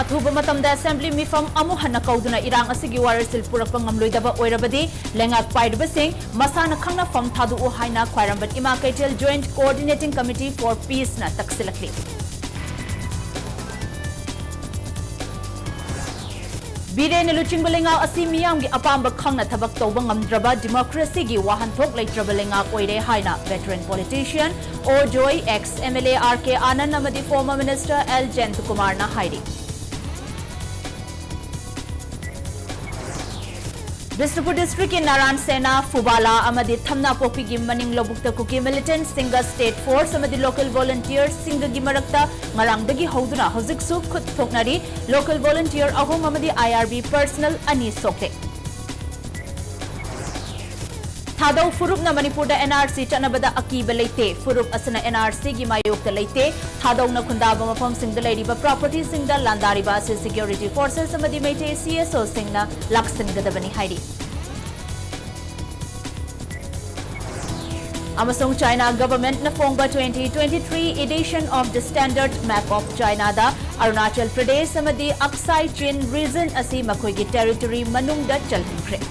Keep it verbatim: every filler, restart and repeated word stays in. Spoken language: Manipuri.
ꯑꯊꯨꯕ ꯃꯇꯝꯗ assembly ꯃꯤꯐꯝ ꯑꯃꯨꯛ ꯍꯟꯅ ꯀꯧꯗꯨꯅ ꯏꯔꯥꯡ ꯑꯁꯤꯒꯤ ꯋꯥꯔꯣꯏꯁꯤꯟ ꯄꯨꯔꯛꯄ ꯉꯝꯂꯣꯏꯗꯕ ꯑꯣꯏꯔꯕꯗꯤ ꯂꯩꯉꯥꯛ ꯄꯥꯏꯔꯤꯕꯁꯤꯡ ꯃꯁꯥꯅ ꯈꯪꯅ ꯐꯝ ꯊꯥꯗꯣꯛꯎ ꯍꯥꯏꯅ ꯈ꯭ꯋꯥꯏꯔꯝꯕꯟ ꯏꯃꯥ ꯀꯩꯊꯦꯜ Joint Coordinating Committee for Peace ꯅ ꯇꯛꯁꯤꯜꯂꯛꯂꯤ꯫ ꯕꯤꯔꯦꯟꯅ ꯂꯨꯆꯤꯡꯕ ꯂꯩꯉꯥꯛ ꯑꯁꯤ ꯃꯤꯌꯥꯝꯒꯤ ꯑꯄꯥꯝꯕ ꯈꯪꯅ ꯊꯕꯛ ꯇꯧꯕ ꯉꯝꯗ꯭ꯔꯕ democracy ꯒꯤ ꯋꯥꯍꯟꯊꯣꯛ ꯂꯩꯇ꯭ꯔꯕ ꯂꯩꯉꯥꯛ ꯑꯣꯏꯔꯦ ꯍꯥꯏꯅ veteran politician ꯑꯣ ꯖꯣꯏ, ex MLA R K Anand ꯑꯃꯗꯤ former minister L ꯖꯌꯟꯇꯀꯨꯃꯥꯔꯅ ꯍꯥꯏꯔꯤ꯫ ꯕꯤꯁꯅꯨꯄꯨꯔ district ꯀꯤ ꯅꯥꯔꯥꯟ ꯁꯦꯅꯥ, ꯐꯨꯕꯥꯂꯥ ꯑꯃꯗꯤ ꯊꯝꯅꯥꯄꯣꯛꯄꯤꯒꯤ ꯃꯅꯤꯡ ꯂꯧꯕꯨꯛꯇ ꯀꯨꯀꯤ militant ꯁꯤꯡꯒ state force ꯑꯃꯗꯤ local volunteer ꯁꯤꯡꯒꯒꯤ ꯃꯔꯛꯇ ꯉꯔꯥꯡꯗꯒꯤ ꯍꯧꯗꯨꯅ ꯍꯧꯖꯤꯛꯁꯨ ꯈꯨꯠ ꯊꯣꯛꯅꯔꯤ꯫ Local volunteer ꯑꯍꯨꯝ ꯑꯃꯗꯤ I R B personnel ꯑꯅꯤ ꯁꯣꯛꯂꯦ꯫ ꯊꯥꯗꯧ ꯐꯨꯔꯨꯞꯅ ꯃꯅꯤꯄꯨꯔꯗ N R C ꯆꯠꯅꯕꯗ ꯑꯀꯤꯕ ꯂꯩꯇꯦ꯫ ꯐꯨꯔꯨꯞ ꯑꯁꯤꯅ N R C ꯒꯤ ꯃꯥꯌꯣꯛꯇ ꯂꯩꯇꯦ꯫ ꯊꯥꯗꯧꯅ ꯈꯨꯟꯗꯥꯕ ꯃꯐꯝꯁꯤꯡꯗ ꯂꯩꯔꯤꯕ property ꯁꯤꯡꯗ ꯂꯥꯟꯗꯥꯔꯤꯕ ꯑꯁꯤ security forces ꯑꯃꯗꯤ ꯃꯩꯇꯩ C S O ꯁꯤꯡꯅ ꯂꯥꯛꯁꯤꯟꯒꯗꯕꯅꯤ ꯍꯥꯏꯔꯤ꯫ ꯑꯃꯁꯨꯡ China government ꯅ ꯐꯣꯡꯕ twenty twenty-three edition of the Standard Map of China ꯗ ꯑꯔꯨꯅꯥꯆꯜ ꯄ꯭ꯔꯗꯦꯁ ꯑꯃꯗꯤ ꯑꯛꯁꯥꯏ ꯆꯤꯟ region ꯑꯁꯤ ꯃꯈꯣꯏꯒꯤ territory ꯃꯅꯨꯡꯗ ꯆꯜꯍꯟꯈ꯭ꯔꯦ꯫